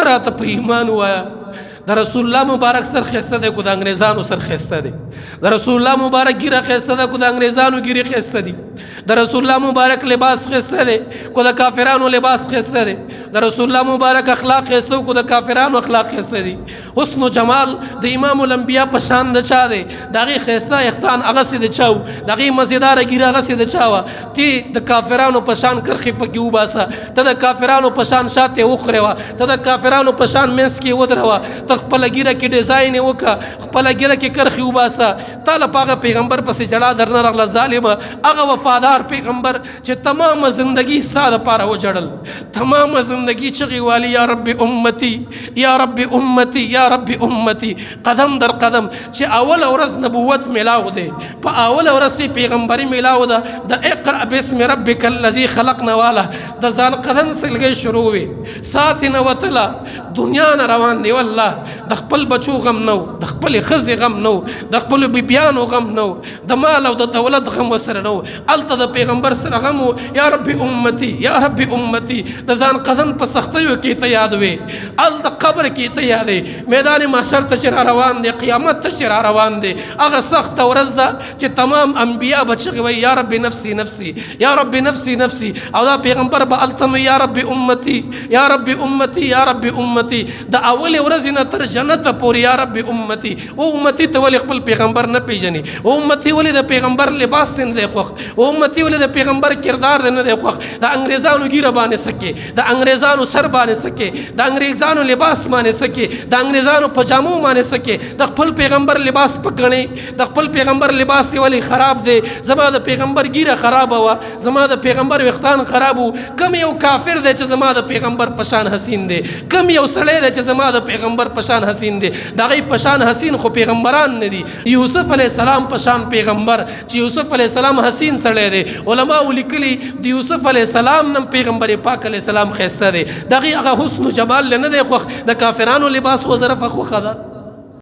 ته راته په ایمان وایا، د رسول الله مبارک سر خسته دی کو د انګریزانو سر خسته دی؟ د رسول الله مبارک ګیره خسته ده کو د انګریزانو ګیره خسته دی؟ د رسول الله مبارک لباس خسته دی کو د کافرانو لباس خسته دی؟ د رسول الله مبارک اخلاق خسته کو د کافرانو اخلاق خسته دی؟ حسن و جمال د امام الانبیاء په شان د چا دی؟ د هغې ښایسته اختان هغسې د چا و؟ د هغې مزیداره ږیره هغسې د چا وه؟ تی د کافرانو په شان کرښې پکې وباسه، ته د کافرانو په شان شاته وخریوه، ته د کافرانو په شان منځ کې ودروه، ته خپله ږیره کې ډیزاین یې وکړه، خپله ږیره کې کرښې وباسه. تا له په هغه پیغمبر پسې ژړا درنه راغله ظالمه، هغه وفادار پیغمبر چې تمامه زندگی ستا دپاره وژړل، تمامه زندگی چغې والي، یا رب امتي، یا رب امتي، یا رب امتي، قدم در قدم. چې اوله ورځ نبوت ملاو دی، په اوله ورځ یې پیغمبري ملاو ده، د اقرأ باسم ربک الذي خلق نه واله د ځان قدم سلګۍ شروع وي، ساتې نه وتله، دنیا نه روان دی. والله د خپل بچو غم نه، د خپلې ښځې غم نه، د خپلو بیبیانو غم نه، د مال او د دولت غم ورسره نه، هلته د پیغمبر سره غم و، یا رب امتي، یا رب امتي. د ځان قدم په سختیو کې ته یاد وې، هلته قبر کې ته یادې، میدان محشر ته چې را روان دی، قیامت ته چې را روان دی، هغه سخته ورځ ده چې تمام انبیا به چغې وایي، یا رب نفسي نفسي، یا رب نفسي نفسي، او دا پیغمبر به هلته یا رب امتي، یا رب امتي، یا رب امتي، د اولې ورځې نه تر جنته پورې یا رب امتي. او امتي، ته ولې خپل پیغمبر نه پیژنې؟ او امتي، ولې د پیغمبر لباس نه دی خوښ؟ او امتي، ولې د پیغمبر کردار نه دی خوښ؟ د انګریزانو ګیره باندې سکے، د انګریزانو سر باندې سکے، د انګریزانو لباس باندې سکے، د انګریزانو پجامو باندې سکے، د خپل پیغمبر لباس پکړې؟ د خپل پیغمبر لباس ولې خراب دی؟ زما د پیغمبر ګیره خراب وه، زما د پیغمبر ویښتان خراب وو. کم یو کافر دی چې زما د پیغمبر پشان حسین دی؟ کم یو سړی دی چې زما د پیغمبر پشان حسین دی؟ د هغې پشان حسین خو پیغمبران نه دي. یوسف علیه السلام پشان پیغمبر، چې یوسف علیه السلام حسین سړی دی، علما ولیکلي د یوسف علیه السلام نم پیغمبر پاک علیه السلام ښایسته دی. د هغې هغه حسن و جمال نه دی خوښ، د کافرانو لباس وظرفه خوښه ده.